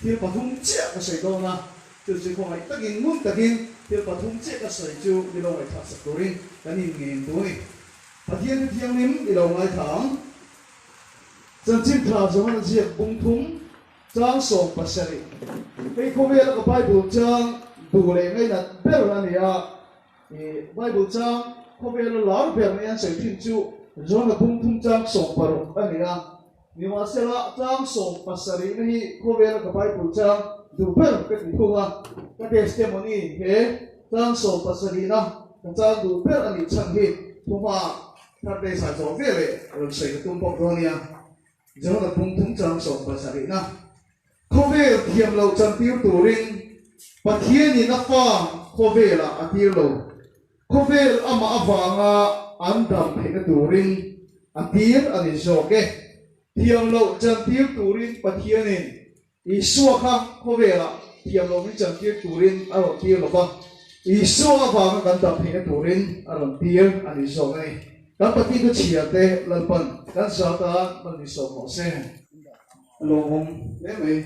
Thil pathum chiah ka sawi dawn a, chu chu khawngaih takin ngun takin thil pathum chiah ka sawi chu mi lo ngaihthlak sak turin kan inngen duh a ni. Pathian chu thianghlim i lo ngaithla ang. Chanchin tha Johana ziak bung thum chang 70. Hei khawvela ka Bible chang duh leh ngainat ber a ni a. I Bible chang khawvela lar ber nia an sawi thin chu Johana bung thum chang 60 a ni a. Nimahsela chang 70 na hi khawvela ka Bible chang duh ber ka ti thung a. Ka testimony he chang 70 na ka chang duh ber a nih chhan hi thuma Tharte sa zawh ve leh rawn sawi ka tum bawk dawn nia. Johana bung thum chang 70 na. Khawvel thiam loh chantir turin Pathianin a fa khawvelah a tir lo. Khawvel amah avanga an dam theihna turin a tir a ni zawk e. Thiam loh chantir turin Pathianin Isua kha khawvelah thiam loh min chantir turin a rawn tir lo va, Isua avanga kan dam theihna turin a rawn tir a ni zawk a ni. Kan Pathian chu chhiar te Lalpan kan za tan man ni sawm rawh se. A lawmawm hle mai.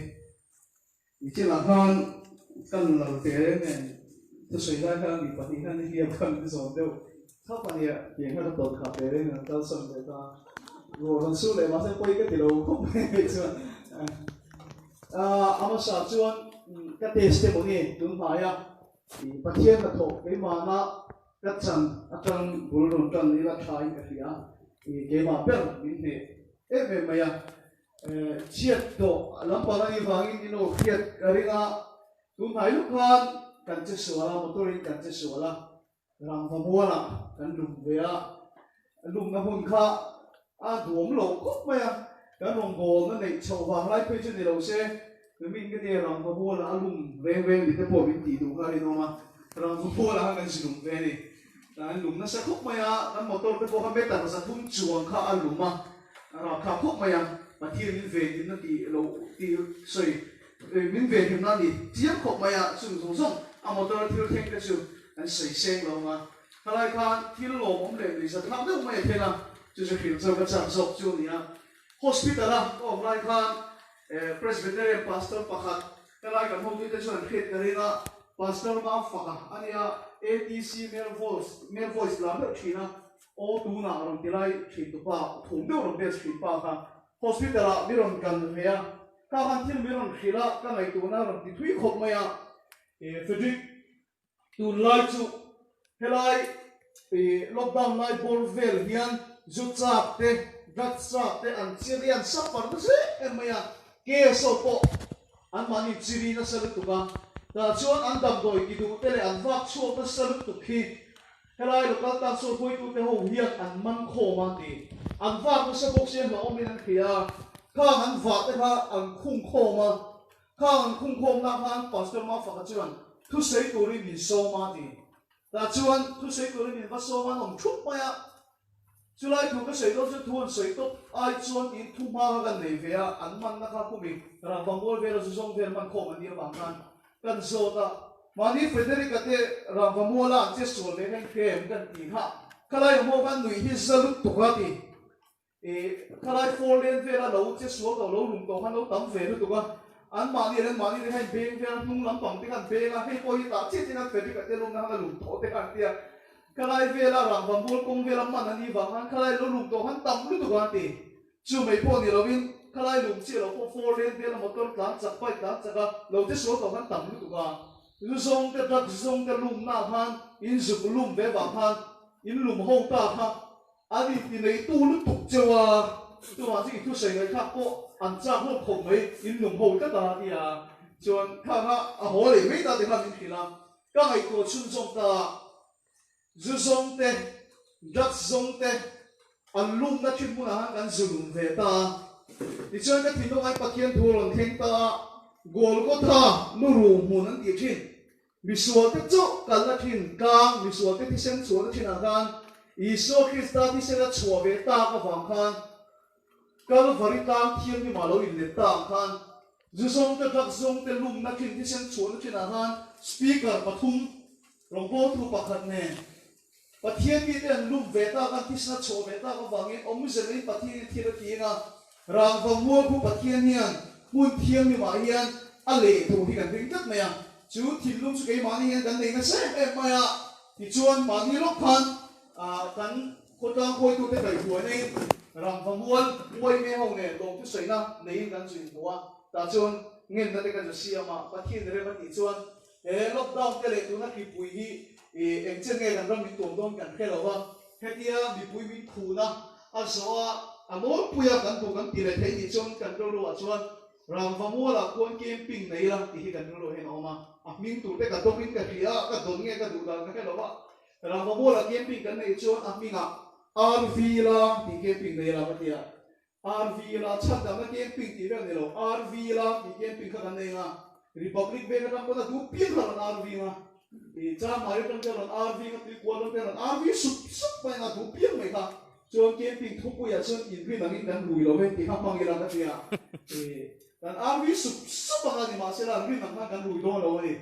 Nichinah khan ka lal te nen thusawi lai khan mi pahnih hian hliam kha min zawm deuh thap a nia, tiang kha ka tawlh khah ve reng an kalsan ve ta. Ruah rawn sur leh mahse pawi ka ti lo khawp mai hei chuan a hmasa chuan ka testimony tun hnai a Pathian hnathawh keimahna ka chan atang bul rawn tan ila tha in ka hria keimah ber min hneh em em mai a chhiat tawh lampang anih vangin in aw hriat ka ring a tun hnai luk khan kan che sual a motor in kan che sual a. Rangva mualah kan lum ve a, lumna hmun kha a duam lo khawp mai a, kan rawngbawlna neih chhoh vang lai phei chu ni lo se, min ka tia rangva mualah a lum reng reng ni te pawh min tih duh kha a rinawm a, rangva mualah khan kan zilum ve a ni. Kan lum nasa khawp mai a, kan motor te pawh kha meter 300 chuang kha a lum a, a rapthlak khawp mai a, Pathian min venhimna tih loh tih sawi min venhimna a ni chiang khawp mai a, chung zawng zawng a motor thil thleng te chu An sawi seng lo ang a, khalai khan thil lawmawm leh nuihzat thlak deuh mai a thlen a, chu chu hrilh chauh ka chak zawk chu a ni a. Hospital a ka awm lai khan Presbyterian Pastor pakhat ka lai kan hotute chuan an hriat ka ring a, Pastor Mafaka a nia, ATC male voice male voice lar deuh thin a, aw tunah rawn ti lai thin tu pa, thum deuh rawn bes thin pa kha Hospital ah mi rawn kan ve a, kha khan thil mi rawn hrilh a, ka ngaihtuahna rawn ti thui khawp mai a, Frederick Tunlai chu helai lockdown lai bawr vel hian zu chak te, drugs chak te an chiri an suffer nasa em em mai a, case ho pawh anmahni chiri nasa lutuk a, tah chuan an damdawi ti duh te leh an vak chhuak nasa lutuk hi helai local council hruaitute ho hian an man khawm a ti. An vak nasa bawk sia hlauhawmin an hria a, khang an vah te kha an khung khawm a, Khang an khungkhawmna khan Pastor Mafaka chuan thusawi turin min sawm a ti. Tah chuan thusawi turin min va sawm a, an awm thup mai a. Chulai thu ka sawi dawn chuan thu an sawi tawp ai chuan tiin thu hma kha kan nei ve a, an manna kha khumi rangva mual vela zu zawng vel man khawm an nih avang khan kan zawt a. Mahni Frederick-a te rangva muala an che sual leh khan hrem kan ti kha, khalai awm ho khan nuih hi za lutuk a ti. I khalai four lane vela lo che sual tawh lo lum tawh khan lo tam ve lutuk a, an mahni leh an mahni te khan beng vel a, hnung lampang te khan beng a, hei pawh hi tah chiah chiah khan Frederick a te lumna khan a lum tawh te khan an ti a, khalai vela rangva mual kawng vela man a nih vang khan khalai lo lum tawh khan tam lutuk a an ti. Chu mai pawh ni lovin khalai lum chiah lo pawh four lane vela motor tlan chak bike tlan chak a lo che sual tawh khan tam lutuk a, zu zawng te drugs zawng te lumna khan in zuk lum ve vang khan in lum ho ta kha A ni ti neitu lutuk cheu a, chuvang chu i thusawi ngaihthlak pawh an chak hlawm khawp mai, in lung ho tlat a tia chuan kha kha a haw leh mai ta ti khan min hrilh a, ka ngaihtuah chhunzawm ta a, zu zawng te, drugs zawng te an lumna thin hmunah khan kan zu lum ve ta a, tichuan ka thinlung ai Pathian thu a rawn thleng ta a, Golgotha nu ruhmun an tih thin. Misualte chauh kalna thin tlang, misualte thisen chhuahna thinah khan Isua Krista thisen a chhuah ve tak avang khan Kalvari tlang thianghlimah lo inlet ta ang khan zu zawngte, drug zawngte lumna thin thisen chhuahna thinah khan speaker pathum rawngbawltu pakhat nen Pathian mite an lum ve tak a, thisen a chhuah ve tak avangin awmze neiin Pathianin thil a ti eng a, rangva mual khu Pathian hian hmun thianghlimah hian A leh duh hi kan ring tlat mai a, chu thinlung chu keimahni hian kan nei nasa em em mai a, tichuan mahni lawk khan kan khawtlang khawitute kaihhruaina-in rangva mual uaime ho nen lawmthu sawiina neiin kan zu inhmu a, tah chuan ngenna te kan zu siam a, Pathian rem a tih chuan he lockdown te leh tuna hripui hi eng chen nge kan ram min tuam dawn kan hre lo va, hetia mipui min khuna a zawh a, a nawlpuia kan duh kan ti leh thei nih chuan kan rilruah chuan Rangva mualah khuan camping nei ila tih hi kan rilru hian a awm a, a hming tur te ka dawkin ka hria a, ka dawn nge ka duh dan ka hre lo a, Rangva mualah camping kan neih chuan a hmingah RV la tih camping nei ila ka ti a, RV la chhan dangna camping tih vel ni lo, RV la tih camping kha kan nei ang a, Republic Bank atang pawn a duh piang kha rawn RV ang a, ih Chamari atang te rawn RV ang a, Tuikual atang te rawn RV sup sup mai ang a, duh piang mai kha. Chuan camping thupuiah chuan inrin angin kan rui lo e tih kha hmang ila ka ti a, kan RV sup sup ang a ni mahsela an rin ang khan kan rui dawn lo a ni.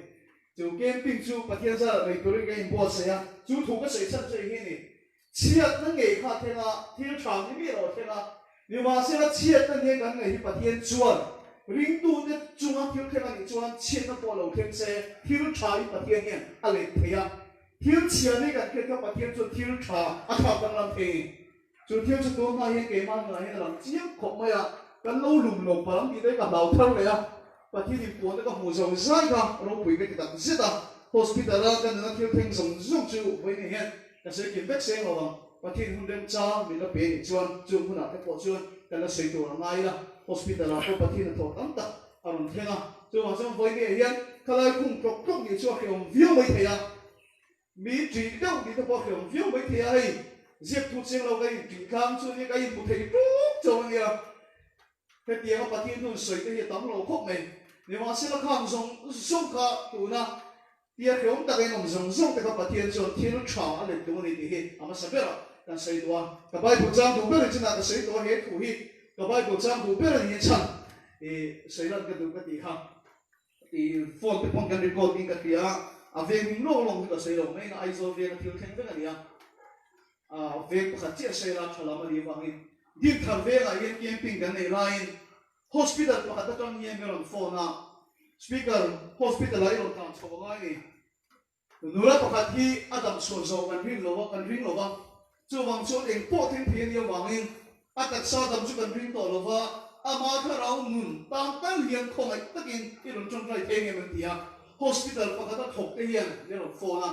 Chu camping chu Pathian zarah nei turin ka inbuatsaih a, chu thu ka sawi chhan chu eng hi ni, chhiatna ngei kha a thleng a, thil tha ni miah lo a thleng a, nimahsela chhiatna nge kan ngaih hi Pathian chuan ringtute chunga thil thleng a nih chuan chhiatna pawh lo thleng se thil tha in Pathian hian a let thei a, Thil chhia nei kan hriat kha Pathian chuan thil tha a thlak danglam thei ni. Chu thil chu tun hma hian keimah nunah hian a lang chiang khawp mai a, kan lo lum lo palang tih daih ka hlau thar leh a, Pathian inpuanna ka hmuh zo zai kha ropui ka ti tak zet a, hospital a ka nuna thil thleng zawng zawng chu vawiin hian ka sawi kim vek seng lo ang, Pathian hun remchang min la pe nih chuan chung hunah te pawh chuan kan la sawi tur a ngai ila, hospital ah pawh Pathian a thawh tam tak a rawn thleng a, chuvang chuan vawiin hian khalai khung tlawk tlawk nih chu a hrehawm viau mai thei a, mi ṭih deuh nih te pawh a hrehawm viau mai thei a, hei ziak thu chiang lo ka inṭih tlang chu nia ka inhmu thei ṭuk chauh a nia, hetianga Pathian hun sawi te hi a tam lo khawp mai, nimahsela khang zawng zawng kha tuna Tia hrehawm taka in awm zawng zawng te kha Pathian chuan thil tha a let duh a ni tih hi a hmasa berah kan sawi duh a. Ka Bible chang duh ber in chunah ka sawi tawh a, he thu hi ka Bible chang duh ber a ni chhan i sawi lan ka duh ka tih kha i phone te pawn kan record in ka hria a, a veng hming lawk lawk chu ka sawi lo mai a, Aizawl veng a thil thleng vek a ni a, a veng pakhat chiah sawi la tha lam a nih avangin Dinthar vengah hian camping kan neih laiin Hospital pakhat atang hian min rawn phone a, Speaker, hospital ah i rawn tlan chho angai ni. Nula pakhat hi a dam chhuah zawh kan rin lo a, kan ring lo va, chuvang chuan eng pawh thleng thei a nih avangin a taksa dam chu kan ring tawh lo va, ama thlarau nun tan tal hian khawngaih takin i rawn tawngtai thei ngem an ti a, hospital pakhat a thawk te hian min rawn phone a,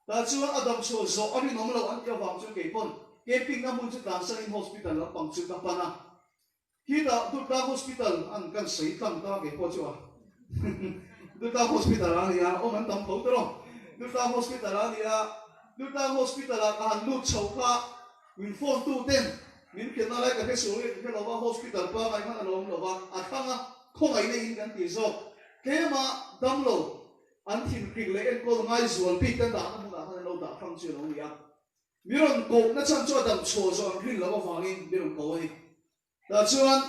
tah chuan a dam chhuah zawh a rinawm loh an tih avang chuan keipawn camping na hmun chu tlansanin hospital lampang chu ka pan a. Khitah Dutlang Hospital an kan sawi tlang ta kei pawh chu a Dutlang Hospital a nia awm an tam tho tawh Dutlang Hospital a nia Dutlang Hospital ah ka han lut chho kha min phone tu ten min hrilhna lai ka hre sual nge ka hre lova hospital pangai khan a lo awm lova a thlang a khawngaihna in kan ti zawk tlema damlo an thinhrik leh enkawl ngai zual bik kan dahna hmunah khan an lo dah hrang chu a lo ni a. Mi rawn kohna chhan chu a dam chhuah zawh an rin loh avangin mi rawn ko a ni. Tah chuan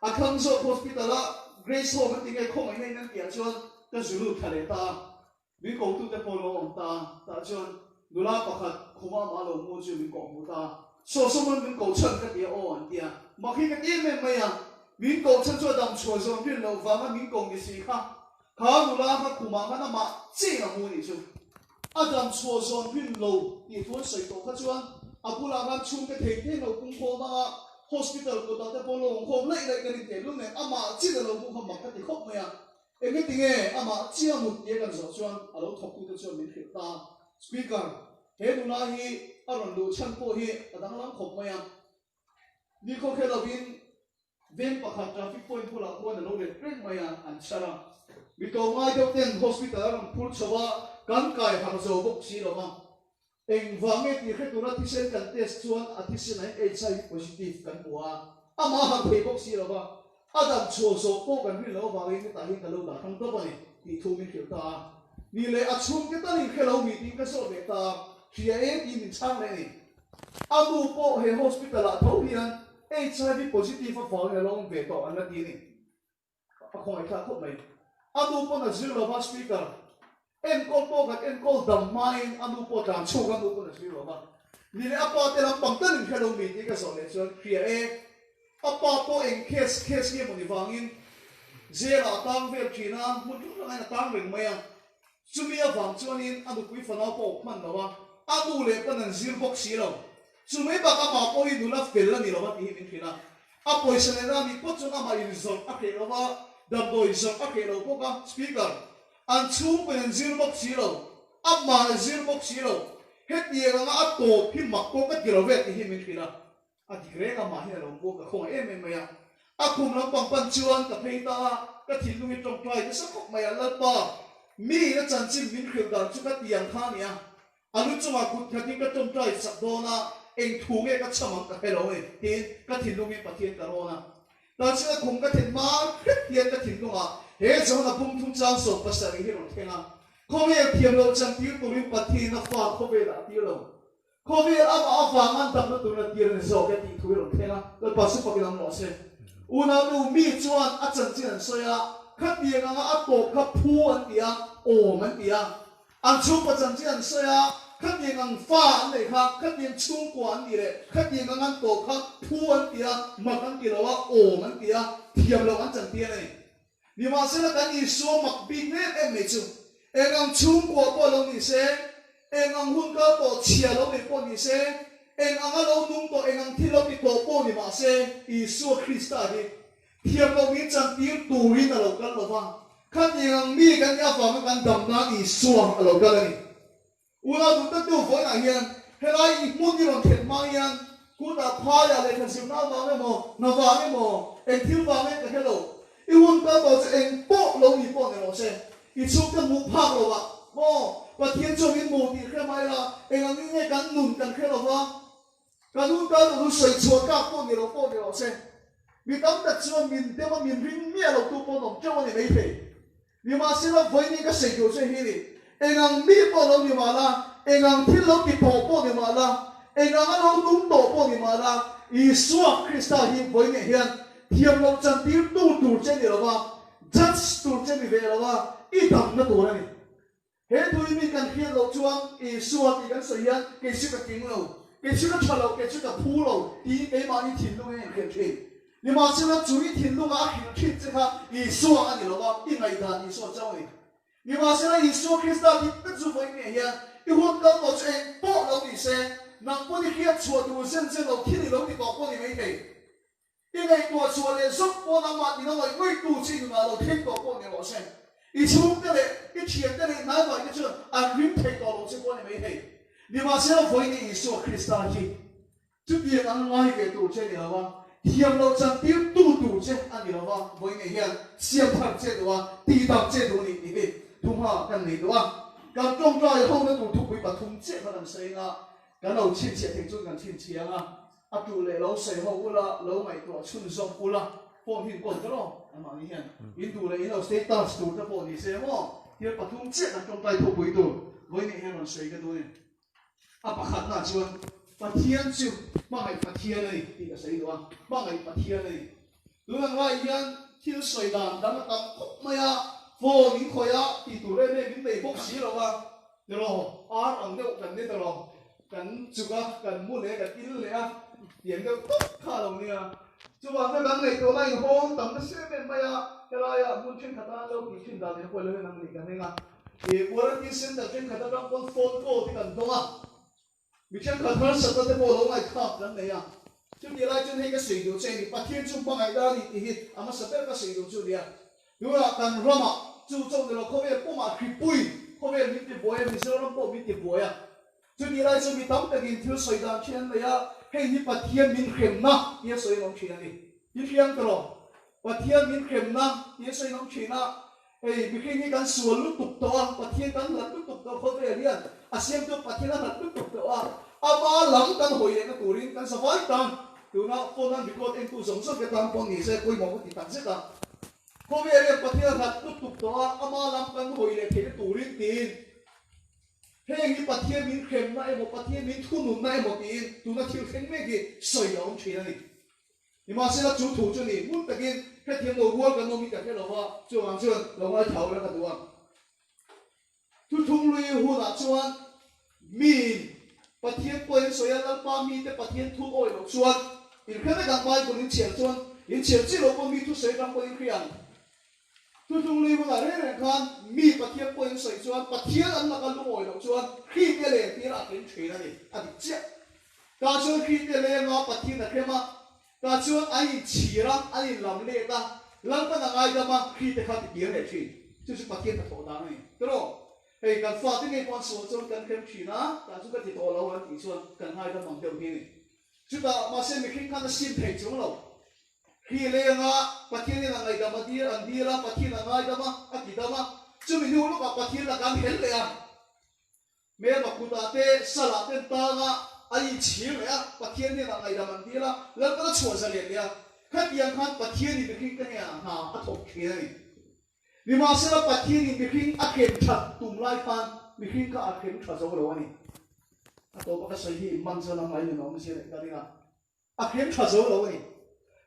a thlang zawk hospital a Grace Home an ti nge khawngaihna in an tihah chuan ka zu lut thla leh ta a, min kohtute pawh lo awm ta a, tah chuan nula pakhat khuma amah lo hmu chu min kawh hmu ta a, saw sawm min koh chhan ka ti a aw an ti a, mak hi ka ti em em mai a, min koh chhan chu a dam chhuah zawh an rin loh vanga min ko ni si kha Kha nula kha khumah khan amah cheng a hmu nih chu. A dam chhuah zawn rin lo tih thu an sawi tawh kha chuan a bulah khan chhungte thei thei lo pung khawm anga hospital kawtah te pawh lo awm khawm laih laih kan inteh lul nen amah chin a lo hmu kha mak ka ti khawp mai a. Engati nge amah chia mut tia kan zawh chuan a lo thawktute chuan min hrilh ta. Speaker, he nula hi a rawn luh chhan pawh hi a danglam khawp mai a. Ni khawkhe lovin veng pakhat traffic point bulah khuan a lo let reng mai a, an chhar a. Mi tlawmngai deuh ten hospital a rawn phur chho a, kan kai harh zo bawk si lo va. Engvang nge tih hre tura thisen kan test chuan a thisen ah hian HIV positive kan hmu a, amah a harh thei bawk si lo va. A dam chhuah zawh pawh kan rin loh avangin hetah hian ka lo dah hrang tawp a ni tih thu min hrilh ta a. Ni leh a chhungte talin hre lo mi tiin ka zawt leh ta a, hria e tiin min chhang leh a ni. A nu pawh he hospital ah tho hian HIV positive avangin a lo awm ve tawh an la ti a ni. A khawngaih thlak khawp mai. A nu pawn a zir lova speaker enkawl pawh kan enkawl dam hmain a nu pawh tlan chhuak a nu pawn a zir lova. Ni leh a pa te lampang talin hre lo mi tih ka zawh leh chuan hria e. A pa pawh eng case case nge mawni vangin. Jail-ah a tang vel thin a, hmun hrang hrangah hian a tang reng mai a. Chumi avang chuanin a nupui fanau pawh a hman lo a, a nu leh pa'n an zir bawk si lo. Chu mai bakah amah pawh hi nula fel a ni lo a tih hi min hrilh a. A pawisa nena nih pawt chuan amah inzawrh a hreh lo a, damdawi zawrh a hreh lo bawk a. Speaker, An chhungkaw an zir bawk si lo, amah a zir bawk si lo. Hetiang anga a tawp hi mak pawh ka ti lo ve tih hi min hrilh a. A dik reng a, mah hian a lo buak ka khawngaih em em mai a. A khum lampang pan chuan ka phei ta a, ka thinlung hi tawngtai nasa khawp mai a, Lalpa, mi ina chanchin min hrilh dan chu ka ti ang kha a nia, a lu chungah kut khatin ka tawngtai chak dawn a, eng thu nge ka cham ang ka hre lo e, tiin ka thinlungin Pathian ka rawn a. Tahchuan a khum ka then hma hret hian ka thinlungah he Johana bumthum chang 70 hi rawn thleng a, khawvel thiam loh chantir turin Pathian a fa khawvelah a tir lo. Khawvel amah avang an damna tur na tir a ni zawk e tih thu i rawn thleng a, Lalpa chu fakin awm rawh se. Unaunu mi chuan a chanchin an sawi a, khatiang anga a tawp kha phu an ti a, awm an ti a. An chhungkaw chanchin an sawi a, khatiang ang fa an neih kha, khatiang chhungkua an nih leh khatiang ang an tawp kha phu an ti a, mak an ti lo a, awm an ti a, thiam loh an chantir a ni. Nimahsela kan Isua mak bik em em mai chu, eng ang chhungkua pawh lo ni se, eng ang hun kal tawh chhia lo nei pawh ni se, eng anga lo nung tawh, eng ang thil lo ti tawh pawh ni mah se, Isua Krista hi thiam loh min chantir turin a lo kal lo va, khatiang ang mi kan nih avanga kan dam nan Isua a lo kal a ni. Unau duh tak deuh vawiinah hian helai i hmun i rawn thlen hma hian kutah phaiah lehkha zirna avang emaw, hna vang emaw, eng thil vang em ka hre lo. I hun kal tawh chu eng pawh lo ni pawh ni rawh se. I chhungte hmuh phak lo ah maw Pathian chuan min hmu tih hre mai la, eng angin nge kan nun kan hre lo va, kan hun kal tawh chu sawi chhuah tlak pawh ni lo pawh ni rawh se. Mi tam tak chuan min dem a min ring miah lo tu pawh an awm teuh a ni maithei. Nimahsela vawiin ka sawi tur che hi ni, eng ang mi pawh lo ni mah la, eng ang thil lo ti tawh pawh ni mah la, eng anga lo nung tawh pawh ni mah la, Isua Krista hi vawiinah hian thiam loh chantir tu tur che ni lo va, judge tur che ni ve lo va, i damna tur a ni. He tui mi kan hriat loh chuan Isua tih kan sawi hian kei chu ka tling lo, kei chu ka tha lo, kei chu ka phu lo tiin keimahni thinlung in a inhrilh thin. Nimahsela chu i thinlunga a hrilh thin che kha Isua a ni lo va, i ngaihdan Isua chauh a ni. Nimahsela Isua Krista dik tak chu vawi ngei hian i hun kal tawh chu eng pawh lo ni se, nang pawn i hriat chhuah tur zen zen lo thil i lo ti tawh pawh ni maithei. I ngaihtuah chhuah leh zawk pawh nangmah tina ngawih ngawih tu chu i nunah lo thleng tawh pawh ni rawh se. I chhungte leh i thiante leh i hnaivai te chuan an ring thei tawh lo che pawh a ni mai thei. Nimahsela vawiin Isua Krista hi chutiang ang ngai ve tur che a ni lo va, thiam loh chantir tu tur che a ni lo va, vawiin hian siam thar che duh a, tihdam che duh a ni tih hi thuhma kan nei duh a. Kan tawngtai hona tur thupui pathum chiah kha kan sawi anga, kan lo chhinchhiah thei chuan kan chhinchhiah ang a. A tuh leh lo sawi ho ula, lo ngaihtuah chhunzawm ula, phone hi in kawl ta lo, amah ni hian in duh leh in lo status tur te pawh ni se maw, thil pathum chiah kan tawngtai thupui tur vawiin hian rawn sawi ka duh a ni. A pakhatna chuan Pathian chu hmangaih Pathian a ni tih ka sawi duh a, hmangaih Pathian a ni. Tun ang lai hian thil sawi dan dang a tam khawp mai a, phone in khawih a tih tur em em in nei bawk si lo a, Tiraw, ar ang deuh kan ni tiraw, kan chuk a, kan mu leh kan il leh a, tiang deuh tawp kha a lo nia. Chuvang chuan kan ngaihtuah lai inhawng tam nasa em em mai a, helaia hmun thenkhat a an lo tih thin dan nen pawh ilo en ang nih kan ring a. Ih, quarantine center thenkhat atang pawn phone call te kan dawng a, mi thenkhat harsatna te pawh lo ngaihthlak kan nei a. Chutih lai chuan hei ka sawi duh che a ni, Pathian chu hmangaih dan a ni tih hi a hmasa ber ka sawi duh chu a nia. Tunah kan ramah chu chauh ni lo khawvel pumah hripui khawvel min ti buai a, Mizoram pawh min ti buai a. Chutih lai chu mi tam takin thil sawi dan thin an nei a, hei hi Pathian min hremna tia sawi an awm thin a ni. Hi hriang ta lo, Pathian min hremna tia sawi an awm thin a, hei mihring hi kan sual lutuk tawh a, Pathian kan hlat lutuk tawh khawvel hian a siamtu Pathian a hlat lutuk tawh a, ama lam kan hawi lehna turin kan zavai tan Tuna phone an record entu zawng zawng te tan pawh ni se pawimawh ka ti tak zet a. Khawvel hian Pathian a hlat lutuk tawh a, ama lam kan hawi leh theihna turin tiin heng hi Pathian min hremna emaw Pathian min thununna emaw tiin tuna thil thleng mek hi sawi a awm thin a ni. Nimahsela chu thu chu ni hmun takin hrethiam lo rual kan awm hi ka hre lo va, chuvang chuan lo ngaithla ula ka duh a. Thuthung lui hunah chuan miin Pathian pawh in sawi a, Lalpa mite Pathian thu awih loh chuan in hre vek ang, Bible in chhiar chuan in chhiar chiah loh pawh mi thusawi atang pawh in hria ang. Thuthlung lui hunah reng reng khan mi Pathian pawhin sawi chuan Pathian an laka lungawi loh chuan Khrite len tir a tling thin a ni, a dik chiah. Tah chuan Khrite lenga Pathian a hrem a, tah chuan an inchhir a, an inlam let a, Lalpan a ngaidam a, Khrite kha ti kir leh thin. Chu chu Pathian hnathawh dan a ni. Tiraw? Hei kan fate ngei pawh an sual chuan kan hrem thin a, tah chu ka ti tawh lo an tih chuan kan ngaidam ang deuh hi a ni. Chutah mahse mihring khan a sim thei chung lo. Khi lenga Pathianin a ngaihdam a dil an dil a, Pathian a ngaidam a, a ti dam a. Chumi hnu lawkah Pathian lakah an hel leh a. Hmelma kutah te, salah ten tanga an inchhir leh a, Pathian hnenah ngaihdam an dil a, Lalpan a chhuah zalen leh a. Khatiang khan Pathianin mihringte hnenah hna a thawk thin a ni. Nimahsela Pathianin mihring a hrem that tum lai khan mihring kha a hrem tha zo lo a ni. A tawpa ka sawi hi man chuan a ngai nun a awm zia leh ka ring a. A hrem tha zo lo a ni.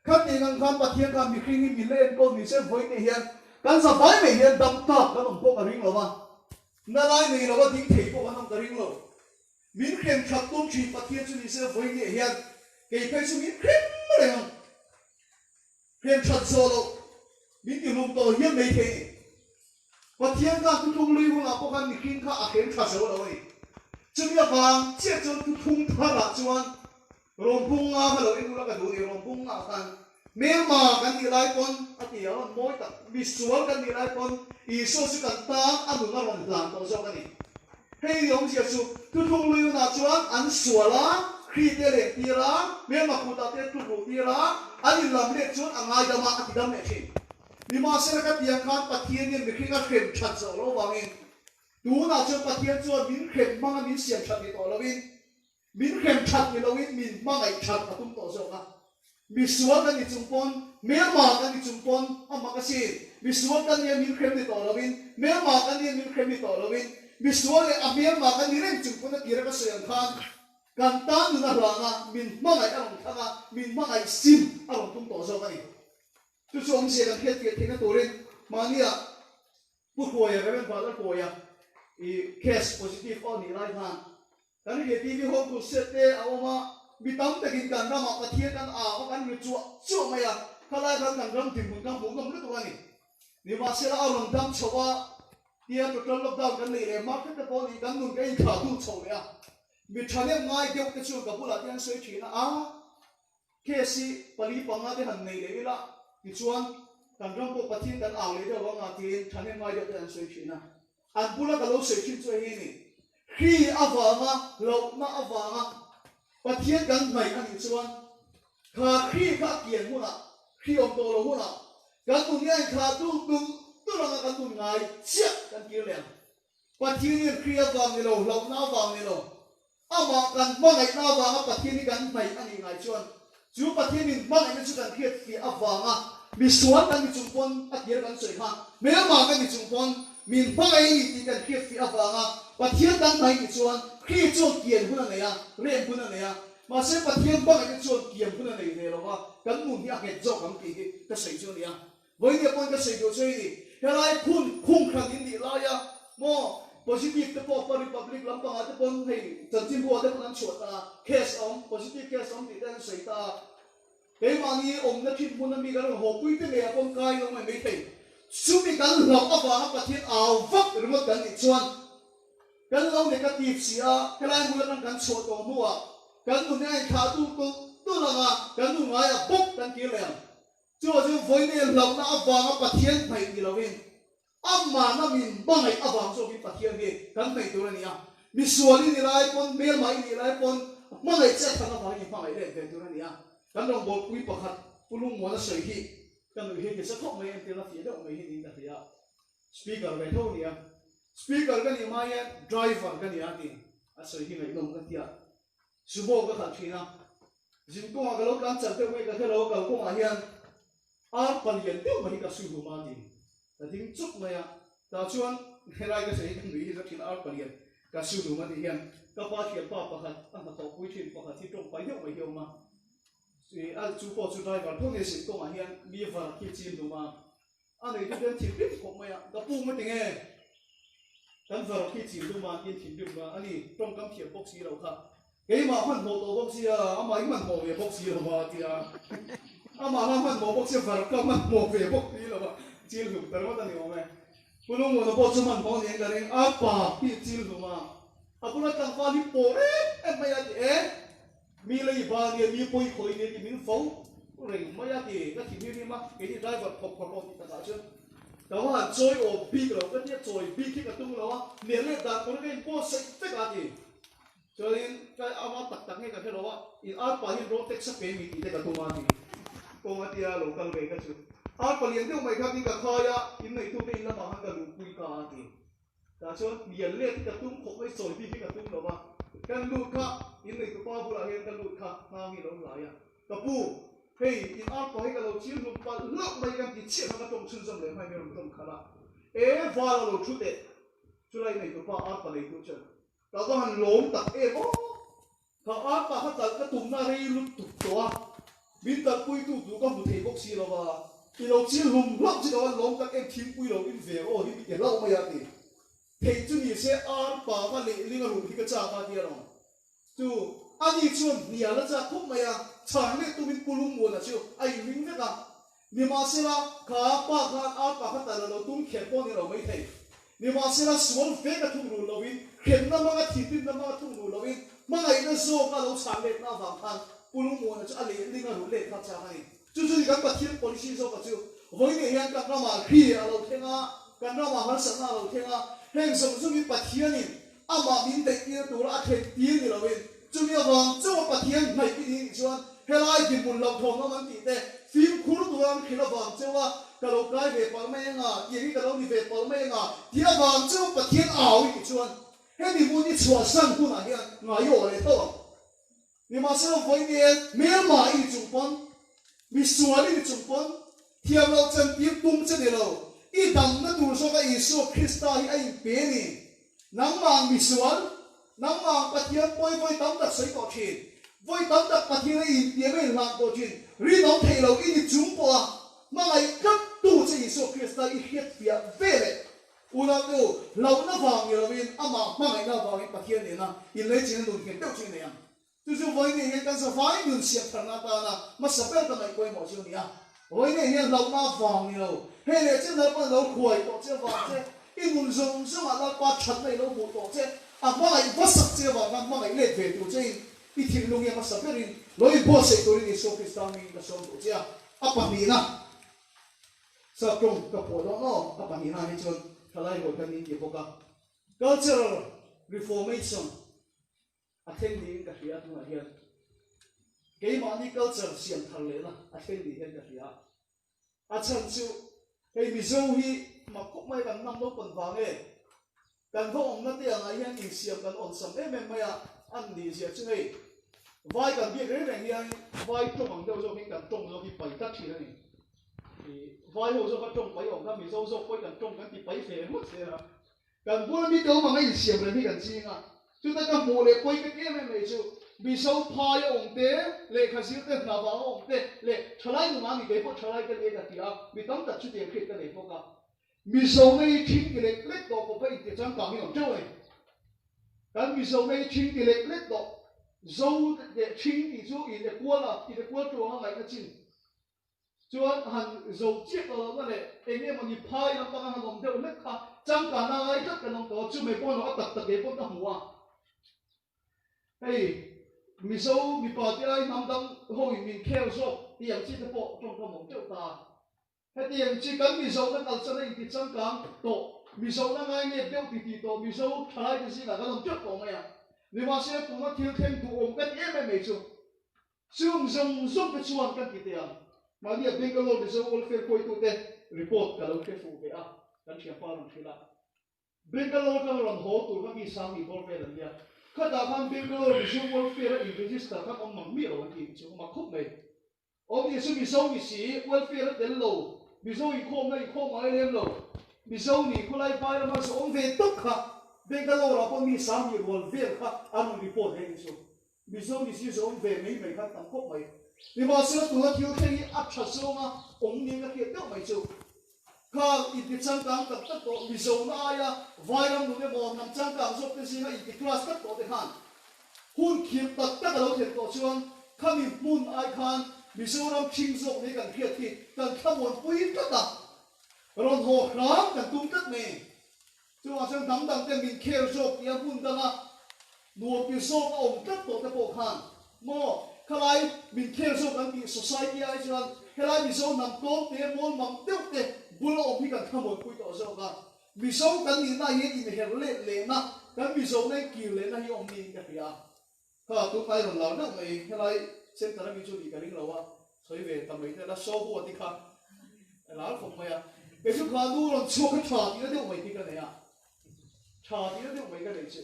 Khatih ang khan Pathian khan mihring hi min la enkawl ni se vawi teh hian kan zavai mai hian dam tak kan awm pawh ka ring lo va, na lai nei lova ding thei pawh kan awm ka ring lo. Min hrem that tum thin Pathian chu ni se vawi teh hian kei phei chu min hrem reng ang. Hrem that zawh loh min ti hlum tawh hian mai thei ni. Pathian khan thuthlung lui hunah pawh khan mihring kha a hrem tha zo lo a ni. Chumi avang chiah chuan thuthlung tharah chuan Rawmbung nga kha lo en ula ka duh a ni. Rawmbung ngah khan hmelma kan nih lai pawn a ti a rawn mawi tak, misual kan nih lai pawn Isua chu kan tan a nun a rawn hlan tawh zawk a ni. Hei ni awmzia chu thuthlung lui hunah chuan an sual a, Khrite leh tir a, hmelma kutah te tluk luh tir a, an inlam let chuan a ngaidam a, a ti dam leh thin. Nimahsela ka tiang khan Pathian hian mihring a hrem that zawh loh vangin tunah chuan Pathian chuan min hrem hmanga min siam that ni tawh loin, min hrem that ni loin min hmangaih that a tum tawh zawk a. Misual kan ni chung pawn, hmelma kan ni chung pawn a mak asin. Misual kan nia min hrem ni tawh loin, hmelma kan nia min hrem ni tawh loin, misual leh a hmelma kan ni reng chung pawn a tira ka sawi ang khan kan tan nun a hlang a, min hmangaih a rawn thlang a, min hmangaih sim a rawn tum tawh zawk a ni. Chu chu awmzia kan hriat fiah theihna turin mahnia Pu Hruaia, Rev. Vala Hruaia i case positive aw nih lai khan kan ria TV home crusade te a awm a, mi tam takin kan ramah Pathian kan au a, kan ri chuah chuah mai a, khalai khan kan ram dinhmun kha hmuhnawm lutuk a ni. Nimahsela a rawn dam chho a, tia total lockdown kan neih leh market te pawh nih kan nun ka inthlah dul chho leh a, mi thahnem ngai deuh te chuan ka bulah te an sawi thin a, a. Case hi 4, 5 te han nei leh ila tichuan kan ram pawh Pathian kan au leh deuh ang a tiin thahnem ngai deuh te an sawi thin a. An bula ka lo sawi thin chu hei hi a ni. Hri avanga hlauhna avanga Pathian kan hnaih a nih chuan kha hri kha a kian hunah, hri awm tawh lo hunah kan nun hi a inthlah dul dul dul anga kan nun ngai chiah kan kir leh ang. Pathian hian hri avang ni lo, hlauhna avang ni lo, Amah kan hmangaihna avanga Pathian hi kan hnaih a nih ngai chuan chu Pathian min hmangaihna chu kan hriat fiah avanga misual kan ni chung pawn a tir kan sawi kha hmelma kan ni chung pawn min hmangaih a ni tih kan hriat fiah avanga Pathian kan hnaih nih chuan Kri chuan kian hun a nei a, rem hun a nei a, mahse Pathian hmangaihna chuan kiam hun a nei ve lo va, kan nun hi a nghet zawk ang tih hi ka sawi chu a ni a. Vawinia pawn ka sawi duh chu hei ni, helai phun khung hran in nih laia maw positive te pawh pa republic lampangah te pawn hei chanchinbu ah te pawn an chhuah ta a, case a awm, positive case a awm tih te an sawi ta a, keimahni awmna thin hmun ami kan rawn haw pui te ngeiah pawn kai lo mai maithei. Chumi kan hlauh avanga Pathian au vak ringawt kan nih chuan kan lo negative si a, helai hmun atang kan chhuah tawh hnuah kan nun hi a inthlah tul tulh tulh ang a, kan nun ngaiah bawk kan kir leh ang. Chuvah chuan vawiin hlauhna avanga Pathian hnaih ni loin amahna min hmangaih avang zawkin Pathian hi kan hnaih tur a ni a. Misual i ni lai pawn, hmelmah i nih lai pawn hmangaih che a than avangin i hmangaih let ve tur a ni a. Kan rawngbawlpui pakhat Pu Lungmuana sawi hi ka nuih hi tisa khawp mai entirna fiah deuh mai hi niin ka hria a. Speaker ve tho a ni a. Speaker ka nih hma hian driver ka ni a ti a sawi hi ngaihnawm ka ti a. Sumo ka khalh thin a, zin kawngah ka lo tlan chak deuh nge ka hre lo, kal kawngah hian ar palian deuh mai hi ka su hlum a ti. Ka ding chuk mai a, tah chuan helai ka sawi hi ka nui hi za thin a, ar palian ka su hlum a tih hian ka pa thianpa pakhat a hnathawh pui thin pakhat hi tawngpai deuh mai hi a awm a, a chu pawh chu driver tho nge zin kawngah hian mi var khi chim hlum a. A nei te hian thinrim khawp mai a, ka pum a ti nge? Kan var khi chim dum a tiin thinrim a, ani tawngkam thiam bawk si lo kha. Keimah hmanhmawh tawh bawk sia, amah i hmanhmawh ve bawk si lo a tia. Amah kha hmanhmawh bawk sia, var ka hmanhmawh ve bawk si lo a. Chil hlum ta ringawt a ni awm e. Pu Lungmuana pawh chu hmanhmawh niin ka ring, a pa hi chil hlum a, a bula tlangval hi pawh em em mai a ti e. Mi lei ba nia, mi pawi khawi nia ti min fo reng mai a ti. Ka thi him him a, keini driver thawk phawrh aw tih takah chuan ka va han chawi awm bik lo, ka tia chawi bik hi ka tum lo a, hnial leh dan tur hi ka inbuat saih vek a ti. Chuanin ka ama tak tak nge ka hre lo a, in arpa hian road tax a pe mi tih te ka tum a ti. Kawng a tia lo kal ve kha chu arpa lian deuh mai kha tin ka khai a, in neihtute in lamah khan ka luhpui ta a ti. Tah chuan hnial let hi ka tum khawp mai, sawi bik hi ka tum lo va, kan lut kha in neitupa bulah hian ka lut kha hnang hi lo hlai a, ka pu, hei in arpa hi ka lo chil hlum palh hlauh mai kan ti chiah kha ka tawng chhunzawm leh hmai mai rawn tawng khalh a, e val a lo thu teh, chulai neitupa arpa neitu chuan Ka va han lawm tak em aw! Ka arpa kha talh ka tumna rei lutuk tawh a, min talhpuitu duh ka hmu thei bawk si lo va, i lo chil hlum hlauh chu ka van lawm tak em thingpui lo in ve aw hi mi ti hlauh mai a ti. Theih chu ni se arpa kha lehling a ruh hi ka chak a ti alawm. Chu ani chuan hnial a chak khawp mai a, chhan leh tumin Pu Lungmuana chu a inring vek a. Nimahsela, kha pa khan arpa kha talh a lo tum kher pawh ni lo mai thei. Nimahsela, sual vek a thung rul loin, hremna hmanga thinrimna hmanga thung rul loin, hmangaihna zawka lo chhan letna avang khan Pu Lungmuana chu a lehling a rulh let kha chak a ni. Chu chu ni kan Pathian policy zawka chu vawiin hian kan ramah hri a lo thleng a, kan ramah harsatna a lo thleng a, heng zawng zawngin Pathianin amah min daihtir tura a thlen tir ni loin, Chumi avang chauha Pathian hnaih i nih chuan helai dinhmun hlauhthawn awm an tih te, fimkhur tura an hrilh avang chauha ka lo kai ve palh mai anga, tiang hi ka lo ni ve palh mai anga tih avang chauha Pathian au i nih chuan hemi hmun i chhuahsan hunah hian ngai i awh leh tho ang. Nimahsela vawiin hmelma i ni chung pawn, misual i ni chung pawn, thiam loh chantir tum che ni lo, i damna tur zawka Isua Krista hi a inpe ni. Nangmah misual, nangmah Pathian pawi vawi tam tak sawi tawh thin, vawi tam tak Pathian a intiam a inhlang tawh thin, rinawm thei lo i ni chung pawha hmangaih tlat tu che Isua Krista i hriat fiah ve leh unau nu hlauhna vang ni loin amah hmangaihna avangin Pathian nena inleichina nun nghet deuh chu i nei ang. Chu chu vawiin hian kan zavai nun siam tharna atana hmasa ber ka ngaih pawimawh chu a ni a. Vawiin hian hlauhna avang ni lo, hei leh chen Lalpa lo hruai tawh che avang che, i nun zawng zawngah Lalpa thatna i lo hmuh tawh che, a hmangaih hmasak che avang khan hmangaih let ve tur chein i thinlung hi a hmasa berin lo inbuatsaih turin Isua Krista hmingin ka sawm duh che a. A pahnihna sap tawng ka phuah dawn aw, a pahnihna hi chuan thalai hawi khan min ti bawk a, Cultural Reformation. A thleng niin ka hria tunah hian keimahni culture siam thar lehna a thleng ni hian ka hria. A chhan chu hei Mizo hi mak khawp mai kan hnam naupang vang e. Kan va awmna te angah hian insiam kan awnsam em em mai a, an nih zia chu hei vai kan biak reng reng hian vai tawng ang deuh zawk hi kan tawng zawk hi pai tlat thin a ni. Vai ho zawk a tawng pai awm kha Mizo zawk pawh hi kan tawng kan ti pai fe ngawt zel a. Kan bula mite awm anga insiam rem hi kan ching a, chuta ka hmuh leh pawi ka ti em em mai chu Mizo phaia awm te, lehkha zir te, hna vanga awm te leh thalai nunah ni kei pawh thalai ka ni e ka ti a, mi tam tak chutiang hriat ka nei bawk a. Mizo na hi thing ti lek lek tawh kawpa inti changkang hi awm teuh a ni. Kan Mizo na hi thing ti lek lek tawh, Zo leh thing tih chu in ekual a, in ekual tuanga ngaihna chin. Chuan han zo chiah tawh lohna leh eng emaw ni phai lampanga han awm deuh hlek kha changkana ngai tlat kan awm tawh a, chu mai pawh erawh a tak tak ngei pawh ka hmu a. Hei Mizo mipa te ai hnam dang hoin min khel zawk tih ang chi te pawh tawngkam awm teuh ta. Hetiang chi kan Mizo na kalchana inti changkang tawh, Mizo na ngai nep deuh ti tih tawh Mizo thalai te zingah kan awm teuh tawh mai a. Nimahsela tuna thil thleng duhawm ka ti em em mai chu Chung zawng zawng te chuan kan ti teh ang. Mahni a Bangalore Mizo Welfare hruaitute report ka lo hre fuh ve a, kan thianpa rawn hrilh a. Bangalore atanga rawn haw tur kha mi sang nih bawr vel an nia. Khatah khan Bangalore Mizo Welfare a in register khan awm mang miah lo an ti chu a mak khawp mai. Awm ni chu Mizo ni si, welfare a tel lo, Mizo inkhawmna inkhawm ngai lem lo, Mizo nih khawlai vai lama zu awm ve tawp kha Bangalore ah pawh mi sang nih rual vel kha an rawn report ve ni chu. Mizo ni si zawng ve mai mai khan tam khawp mai. Nimahsela tuna thil thleng hi a tha zawnga awm niin a hriat deuh mai chu. Khang inti changkang tak tak tawh Mizo na aia Vairam nun emaw hnam changkang zawk te zinga inti class tak tawh te khan hun khirh tak tak a lo thlen tawh chuan khami hmun ai khan Mizoram thing zawk ni kan hriat hi kan thlamuanpui tlat a. Rawn haw hram kan tum tlat mai. Chuvang chuan hnam dang te min khel zawk tia hmun danga nuam ti zawk a awm tlat tawh te pawh khan maw khalai min khel zawk an tih society ai chuan helai Mizo hnam tlawm te mawl mang deuh te bul a awm hi kan thlamuanpui tawh zawk a. Mizo kan nihna hian inher let lehna kan Mizo na in kir lehna hi awm niin ka hria a. Kha tunlai rawn lar deuh mai helai center ami chu nih ka ring lo a, sawi ve ta mai te la show huat hi kha a lar khawp mai a, kei chu kha nu rawn chhuak kha tha tihna deuh mai khi ka nei a, tha tihna deuh mai ka nei chu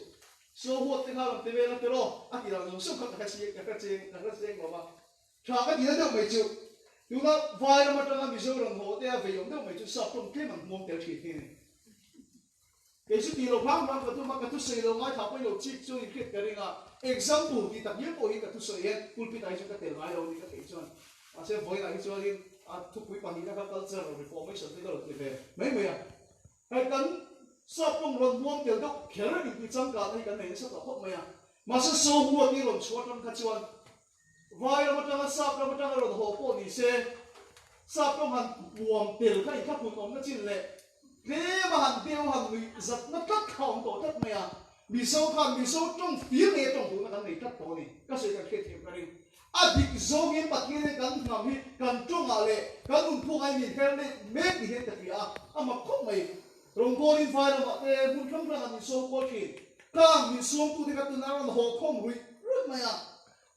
show huat te kha rawn ti vel a tiraw a tih dan zawng zawng kha ka hre chiang ka hre chiang ka hre chiang lo va, tha ka tihna deuh mai chu tuna vai ram atanga Mizo rawn haw te a vei awm deuh mai chu sap tawng tlem an hmuam tel thin hi a ni. Kei chu tih lo hram hram ka tum a, ka thusawi lo ngaithla pawhin lo chik chu in hriat ka ring a, example tih tak ngial pawh hi ka thusawi hian pulpit ah hi chuan ka tel ngai lo ni ka theih chuan. Mahse vawiinah hi chuanin a thupui pahnihna kha culture reformation te ka rawn ti ve mai mai a. Hei kan sap tawng rawn hmuam tel deuh kher intih changkahna hi kan nei nasa tawh khawp mai a. Mahse Sawhua tih rawn chhuah atang kha chuan Vai ram atanga sap ram atanga rawn haw pawh ni se, sap rawng han puam tel kha inthlaphun awmna chin leh tlem a han deu han nuih zatna tlat kha a awm tawh tlat mai a. Mizo khan Mizo tawng fir ngei a tawng duhna kan nei tlat tawh a ni. Ka sawi kan hriatthiam ka ring. A dik zawngin Pathianin kan hnam hi kan tawngah leh kan nunphungah hi min her let mek ni hian ka hria a, a mak khawp mai. Rawngbawlin vai ramah te hmun hrang hrangah min sawm kual thin. Khang min sawmtute kha tunah rawn haw khawm ruih ruih mai a.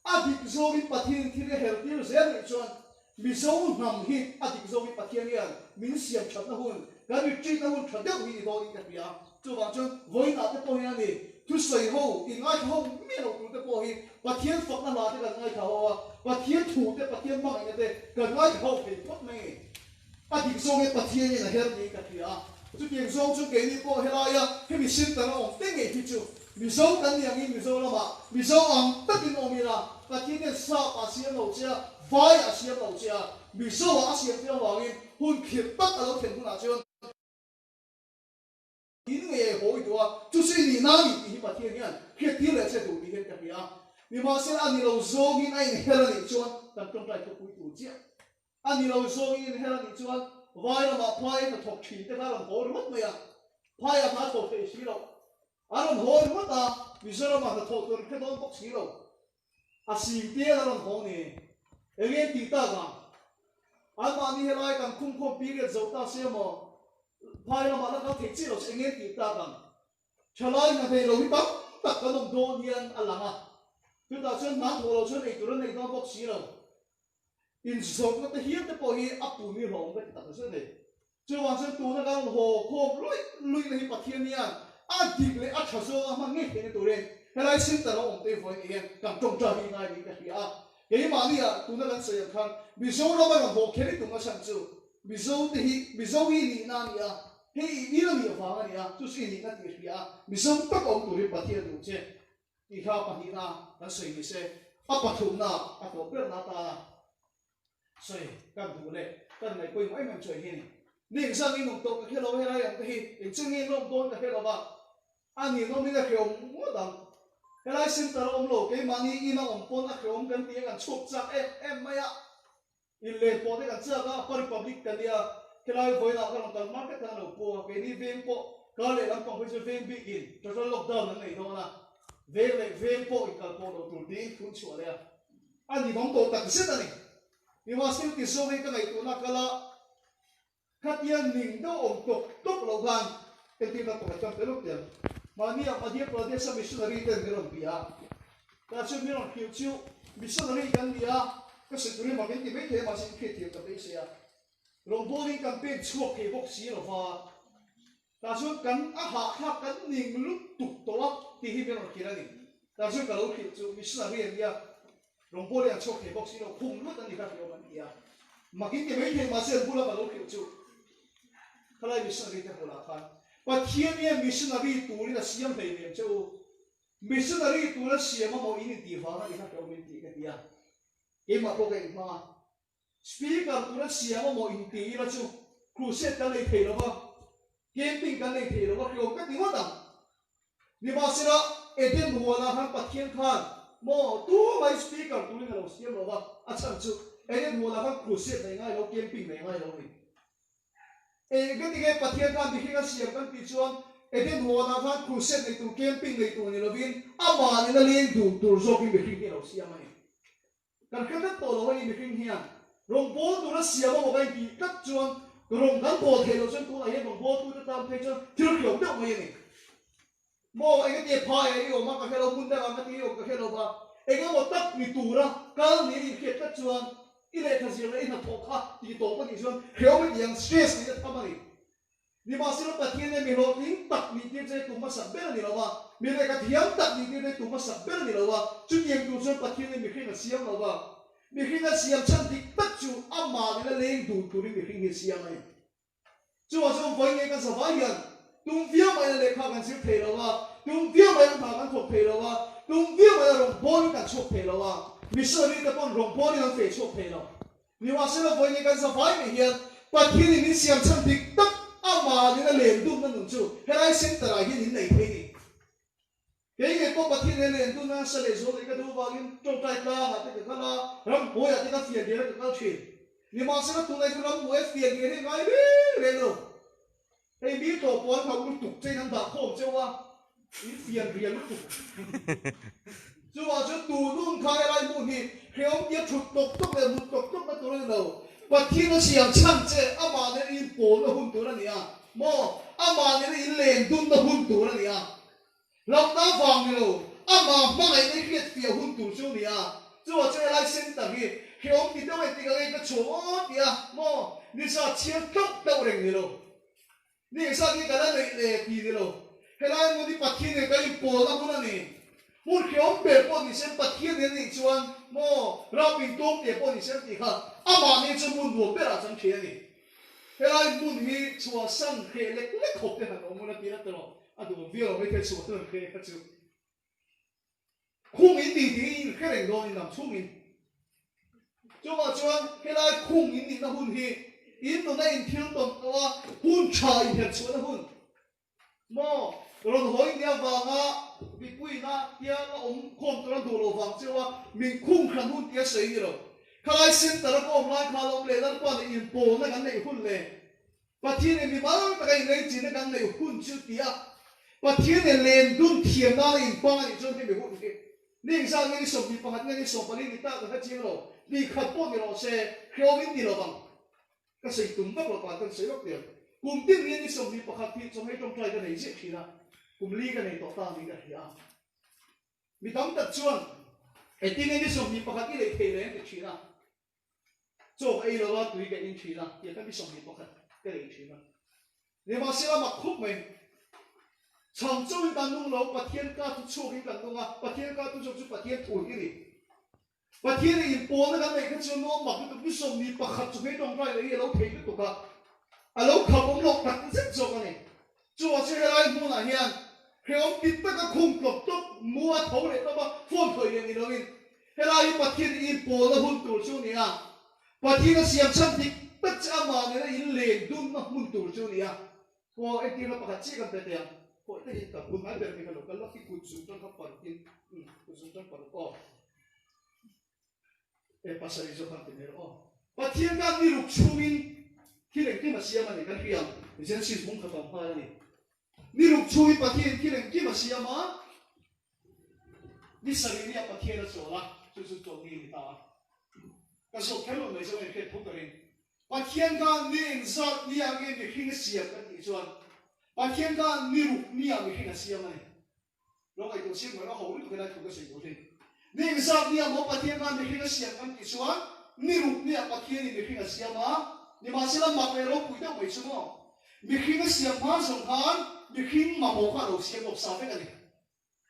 A dik zawngin Pathianin thil a her tir zel rih chuan Mizo hnam hi a dik zawngin Pathian hian min siam thatna hun, kan retreat na hun tha deuh hi ni dawnin ka hria. Chuvang chuan vawiinah te pawh hian a ni, thusawi ho, inngaithla ho miah lo tur te pawh hi Pathian fakna hla te kan ngaithla ho a, Pathian thu te, Pathian hmangaihna te kan ngaithla ho thei phawt mai a ni. A dik zawngin Pathian in a her niin ka hria a, chutiang zawng chu keini pawh helaia hemi center a awm te ngei hi chu Mizo kan ni angin Mizo lamah Mizo ang takin awm ila, Pathian hian sap ah siam lo che a, vai ah siam lo che a, Mizo ah a siam che avangin hun khirh tak a lo thlen hunah chuan in ngei a hawi duh a, chu chu i nihna a ni tih hi Pathian hian hriattir leh che duh tih hian ka hria a, nimahsela a ni lo zawngin a inher a nih chuan kan tawngtai thupui tur chiah. A ni lo zawngin inher a nih chuan vai ramah phai hnathawk thin te kha a rawn haw ringawt mai a, phaiah hna thawk thei si lo. A rawn haw ringawt a, Mizoramah hnathawh tur an hre dawn bawk si lo. A sing tiang a rawn haw ni. Eng nge tih tak ang? Anmahni helai kan khumkhawm period zo ta se maw? Phai ramah la kal thei chiah lo se eng nge tih tak ang? Thalai hna thei lo hi tam tak kan awm dawn hian a lang a, chutah chuan hna thawh lo chuan eitur an nei dawn bawk si lo. Inzawrhna te hial te pawh hi a pun hi hlawm ka ti tak zet a ni. Chuvang chuan tuna kan rawn haw khawm luih luihna hi Pathian hian a dik leh a tha zawnga hman ngei theihna turin helai center a awm te vawiin ni hian kan tawngtai hi ngai niin ka hria a. Keimahni ah tuna kan sawi ang khan Mizoram a rawn haw kher i tum a chhan chu Mizo te hi Mizo hi nihna a ni a, hei i ina nih avang a ni a, chu chu i nihna tih hria a, Mizo tak a awm turin Pathian duh che. Tih hla pahnihna kan sawi ni se, a pathumna a tawp berna atana sawi kan duh leh kan ngaih pawimawh em em chu hei hi a ni. Ni engzah nge in awm tawh ka hre lo, helai ang te hi engchen nge in awm dawn ka hre lo va, a ninawmin a hreawm ngawt ang. Helai center a awm lo, keimahni ina awm pawn a hreawm kan ti a, kan chhuak chak em em mai a. Inlen pawh te kan chak a, Upper Republic ka nia, helai vawiinah ka rawn kal market khan a lo pu a, keini veng pawh kar leh lampang phei chu veng bikin total lockdown an nei dawn a, veng leh veng pawh inkal pawh lo tur tiin thun chhuah leh a, a ni vang tawh tak zet a ni. Nimahsela ti zawng hi ka ngaihtuahna kal a, Khatia ning deuh awm tawk tawk loh khan entirna pakhat kan pe lawk teh ang. Mahnia Madhya Pradesh a missionary ten min rawn bia a, tah chuan min rawn hrilh chu missionary kan ni a, ka sawi turin mak in ti mai thei a mahse in hriatthiam ka beisei a, rawngbawlin kan pek chhuak thei bawk si lo va, tah chuan kan a hahthlak kan ning lutuk tawh a tih hi min rawn hrilh a ni. Tah chuan ka lo hrilh chu missionary an nia, Rawngbawlin an chhuak thei bawk si lo, khum lut a ni kha hriawm an ti a. Mak in ti mai thei mahse an bula ka lo hrilh chu khalai missionary te bulah khan Pathian hian missionary turin a siam hlei nem che u. Missionary tura siam a maw in intih vang a ni kha hriawm in tih ka ti a. Keimah pawh ka inhmang a. Speaker tura siam a maw intih ila chu crusade kan nei thei lo va, camping kan nei thei lo va hriawm ka ti ngawt ang. Nimahsela, Eden huanah khan Pathian khan maw tu mai speaker turin a lo siam lo va, a chhan chu Eden huanah khan crusade nei ngai lo, camping nei ngai lo a ni. Engati nge Pathian khan mihring a siam kan tih chuan Eden huanah khan crusade nei tur, camping nei tur ni lovin amah nena leng dun tur zawkin mihring hi a lo siam a ni. Kan hre vek tawh lo a ni mihring hian rawngbawl tura siam a maw ka intih tlat chuan rawng kan bawl theih loh chuan tunah hian rawngbawltute tan phei chuan thil hriawm deuh mai a ni. Maw engati phai a i awm a ka hre lo, hmun dangah ka ti i awm ka hre lo va, engemaw tak ni tura kal niin inhriat tlat chuan i lehkha zir leh i hnathawh kha tih tawp a nih chuan hreawm i tih ang stress nih a tham a ni. Nimahsela Pathian hian mi hlawhtling tak nih tir che tum hmasak ber a ni lo va, mi lehkha thiam tak nih tir che tum hmasak ber a ni lo va, chutiang tur chuan Pathian hian mihring a siam lo va, mihring a siam chhan dik tak chu amah nena leng dun turin mihring hi a siam a ni. Chuvang chuan vawi nge kan zavai hian tum viau maina lehkha kan zir thei lo a, tum viau maina hna kan thawk thei lo a, tum viau maina rawngbawlin kan chhuak thei lo a, missionary te pawn rawngbawlin an feh chhuak thei lo. Nimahsela vawi nge kan zavai mai hian Pathianin min siam chhan dik tak amanin a len dunna nun chu helai center ah hian in nei thei ni. Kei ngei pawh Pathian he len dunna nasa leh zual leh ka duh avangin tawngtai tlangah te ka kal a, ramhnuaiah te ka fian diar a ka kal thin. Nimahsela tunlai chu ramhnuaia fian diar hi a ngai reng reng lo. Hei mi tlawh puan hlauh lutuk chein an dah khawm cheu a, in fian rial lutuk. Chuvang chuan tunun kha helai hmun hi hrehawm tia thut tawk tawk leh mut tawk tawk na tur a ni lo. Pathian a siam chhan che amah nena in pawlna hun tur a ni a maw? Amah nena in len dunna hun tur a ni a. Hlauhna vang ni lo, amah hmangaihna i hriat fiah hun tur chu a ni a. Chuvang chuan helai center hi hrehawm ti deuh engtik ang nge ka chhuah aw ti a maw? Nisa chhiar tlauh tlauh reng ni lo. Ni engzat nge ka la neih le ti ni lo. Helai hmun hi Pathian nen kan inpawlna hmun a ni. Hmun hreawm ber pawh ni se Pathian nen a nih chuan maw rap intawm teh pawh ni se an tih kha amah nen chuan hmun nuam berah chuan ṭhian a ni. Helai hmun hi chhuahsan hreh lek lek khawp te han awm hun a ti la tawh a duhawm viau lo maithei chhuahsan hreh kha chu. Khung in ni tih in hre reng dawn in lam chhung in. Chuvah chuan helai khung in nihna hun hi in nuna in thil tawn tawh a, hun tha in herh chhuahna hun maw rawn hawi nia vanga mipuina tia la awm khawm tur an duh loh vang cheu a, min khung hran hun tia sawi ni lo. Khalai center a ka awm lai kha a lo awm leh Lalpa nih inpawlna kan neih hun leh Pathian in mimal taka in lei chinna kan neih hun chu ti a, Pathian in len dun thiam nana in hmang a nih chuan hemi hun hi ni engzat nge ni 21 nge ni 14 ni tak ka hre chiang lo, ni khat pawh ni rawh se, hreawm in ti lo vang. Ka sawi tum vak lo pan kan sawi vak tel. Kum tin hian ni 21 hi chawhmei tawngtai ka nei ziah thin a, kum li ka nei tawh ta niin ka hria a. Mi tam tak chuan engtin nge ni 21 i neih theih le an ti thin a. Chaw ka ei lo a, tui ka in thin a, tia ka mi 21 ka nei thin a. Nimahsela mak khup mai. Chhang chauhin kan nung lo, Pathian ka thu chhuakin kan nung a, Pathian ka thu chhuak chu Pathian thu hi a ni. Pathian in inpawlna kan neih kha chuan nuam mak lutuk, mi 21 chu hmei tawngtai leh hi a lo thei lutuk a, a lo kham awm loh tak zet zawk a ni. Chuvang chu helai hmunah hian hrehawm ti taka khum tlawp tlawp, mu a tho leh tawp a, phone khawih leh ni loin helai hi Pathian i inpawlna hun tur chu a ni a, Pathian a siam chhan dik tak che amah nena in len dunna hmun tur chu a ni a. Aw, entirna pakhat chiah kan pe teh ang. Khawi takin ka hun ngai ber mi kha lo kal lawk hi kut zung tang kha parukin, umm, kut zung tang paruk aw. E pasarih zawk khan ti mai rawh aw. Pathian khan ni ruk chhungin thil engkim a siam a ni kan hria ang. Genesis bung khat awm nghal a ni. Ni ruk chhungin Pathianin thil engkim a siam a, ni sarih nia Pathian a chawl a, chu chu chawlhni a ni ta a. Ka zawt kher lo mai zawng in hriat tho ka ring. Pathian khan ni engzat nia nge mihring a siam kan tih chuan Pathian khan ni ruk nia mihring a siam a ni. Lo ngaihtuah chiang mai rawh, ho lutuk helai thu ka sawi tur hi. Ni engzat nia maw Pathian khan mihring a siam kan tih chuan ni ruk nia Pathianin mihring a siam a, nimahsela mak leh ropui deuh mai chu maw? Mihring a siam hma zawng khan mihring mamawh kha a lo siam lawk sa vek a ni.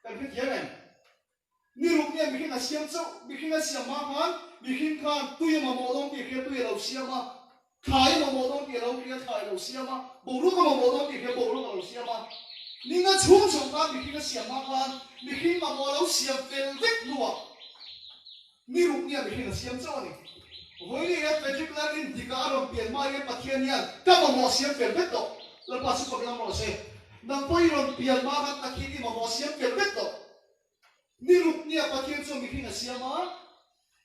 Kan hrethiam em? Ni ruk nia mihring a siam chauh, mihring a siam hma khan mihring khan tui a mamawh dawn tih hria tui a lo siam a, Thlai a mamawh dawn tih a lo hria, thlai a lo siam a, boruak a mamawh dawn tih hria, boruak a lo siam a. Ninga chhung chhung khan mihring a siam hma khan mihring mamawh a lo siam fel vek hnuah ni ruk nia mihring a siam chauh a ni. Vawiin hian Patrick Larkin dikah a rawn pian hma hian Pathian hian ka mamawh a siam fel vek tawh. Lalpa chu fak lam rawh se. Nang pawh i rawn pian hma khan Pathian i mamawh a siam fel vek tawh. Ni ruk nia Pathian chuan mihring a siam a,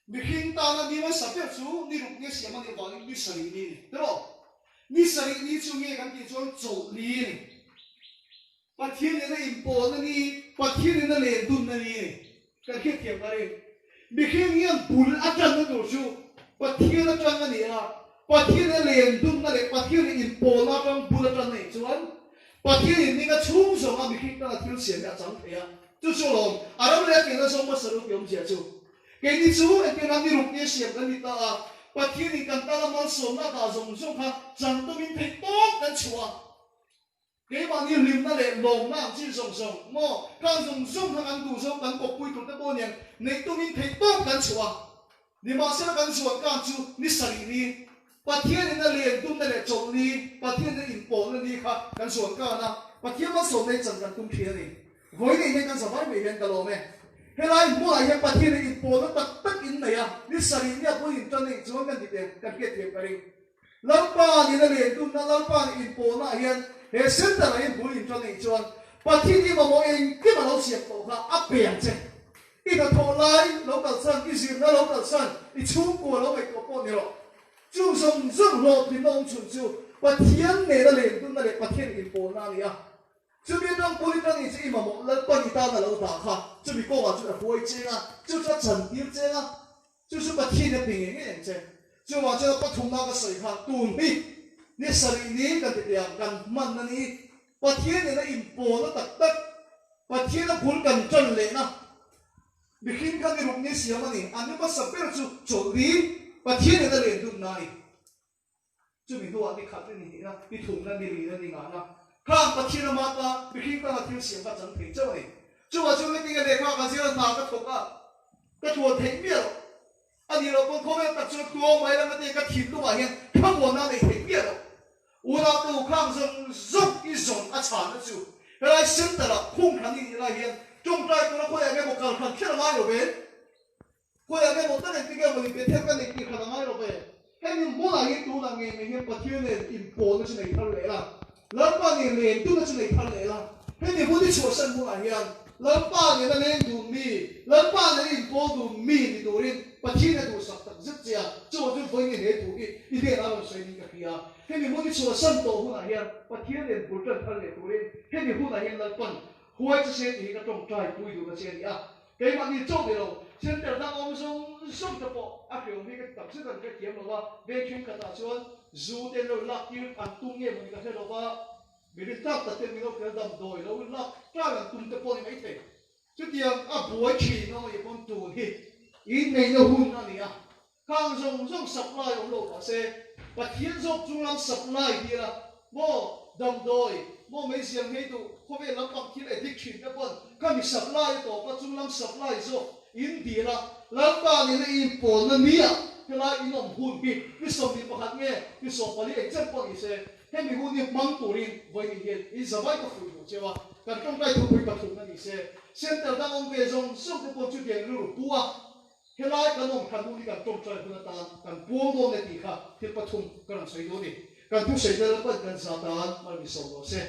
mihring tana ni hmasa ber chu ni ruk nia siam a nih avangin ni sarih ni a ni. Tiraw? Ni sarih ni chu nge kan tih chuan chawlh ni a ni. Pathian nena inpawlna ni, Pathian nena len dunna ni a ni. Kan hriatthiam ka ring. Mihring hian bul a tanna tur chu Pathian atang a ni a, Pathian nena len dunna leh Pathian nena inpawlna atang bul a tan a nih chuan Pathian in ninga chhung zawnga mihring tana thil siam hi a chang thei a. Chu chu alawm, a ram leh a kenna zawng hmasa ru tih awmzia chu. Keini chu engtiang ni ruk nia siam kan ni ta a, Pathianin kan tana malsawmna a dah zawng zawng kha chan tumin theih tawp kan chhuah a. Keimahni hlimna leh lawmna ang chin zawng zawng maw, khang zawng zawng kha kan duh zawng kan kawppui tur te pawh aniang neih tumin theih tawp kan chhuah a. Nimahsela kan zuan kang chu ni sarih ni, Pathianin a len tumna leh chawlh ni, Pathianin a inpawlna ni kha kan zuan kan a, Pathian malsawmna hi chan kan tum thin a ni. Vawi nei hian kan za vai mai hian ka lawm e. Helai hmunah hian Pathianin inpawlna tak tak in nei a, ni sarih nia bul in tan neih chuan kan dik em kan hriatthiam ka ring. Lalpa nin a len tumna, Lalpa nin inpawlna ah hian he center ah hian bul in tan neih chuan Pathian hi mamawh engkim a lo siam tawh kha a pe ang che. I hnathawh lai lo kalsan, i zirna lo kalsan, i chhungkua lo ngaihtuah pawh ni rawh. Chung zawng zawng hlawhtlinna awm chhun chu Pathian nena lendunna leh Pathian inpawlna a ni a. Chumi atang pawhin ka ni chu i mamawh Lalpan i tan a lo dah kha, chumi kawngah chuan a hruai cheng a, chu chu a chantir cheng a, chu chu Pathian a pe ngei ngei ang che. Chuvang chuan a pathumna ka sawi kha tun hi ni sarih ni kan ti teh ang, kan hmanna ni Pathian nena inpawlna tak tak, Pathiana bul kan tan lehna mihring kha ni ruk ni siam a ni. An ni hmasa ber chu chawlhni Pathian nena len dunna a ni. Chumi hnuah ni khat ni hnihna, ni thumna, ni lina, ni ngahna khang Pathian ama ta mihring tana thil siam kha chang thei chauh a ni. Chuvah chuan heti ka lehkha ka zir a hna ka thawk a, ka thuan theih miah loh. A nih loh pawn khawvel tak chuan tluang mai lama te ka thinlungah hian thlamuanna a nei theih miah lo. Unau te u khang zawng zawng i zawn a chhanna chu helai center ah khung hran i nih lai hian tawngtai tura khawiah nge maw kal hran kher a ngai lo ve? Khawiah nge maw tak engtin nge maw ni Bethel ka nei tih hran a ngai lo ve? Hemi hmunah hi tunah ngei mai hian Pathian nen inpawlna chu nei thar leh la. Lalpa nen len dunna chu nei thar leh la. Hemi hun i chhuahsan hunah hian Lalpa nena leng dun mi, Lalpa nena inpawl dun mi ni turin Pathian a duhsak tak zet che a, chuvang chuan vawiin he thu hi i hnenah a rawn sawi niin ka hria. Hemi hun i chhuahsan tawh hunah hian Pathian nen bul tan thar leh turin hemi hunah hian Lalpan huai che se tih hi ka tawngtai pui duhna che a ni a. Keimahni chauh ni lo, center dang awm zawng zawng te pawh a hreawm hi ka ti tak zet an hrethiam lo va, veng thenkhatah chuan zu te an lo lak tir an tum nge mawni ka hre lo va, mi rin tlak tak ten min lo hrial damdawi lo lak tlak an tum te pawh ni maithei. Chutiang a buai thin a awm pawn tun hi inneihna hun a ni a, Khang zawng zawng supply awm lo mah se, Pathian zawk chung lam supply dil a, maw damdawi, maw meizial ngei duh, khawvel lampang thil addict thin te pawn khami supply a tawp a, chung lam supply zawk in dil a, Lalpa nena i inpawlna nia helai in awm hun hi ni 21 nge ni 14 engchen pawh ni se, hemi hun hi hmang turin vawiin hian in zavai ka fuih duh cheu a, kan tawngtai thupui pathumna ni se, center dang awm ve zawng zawng te pawn chutiang rilru pu a, Helai kan awm khan hun hi kan tawngtai hun atan kan puang dawn e tih kha thil pathum ka rawn sawi duh a ni. Kan thusawi tel a pan kan za tan mal mi sawm rawh se.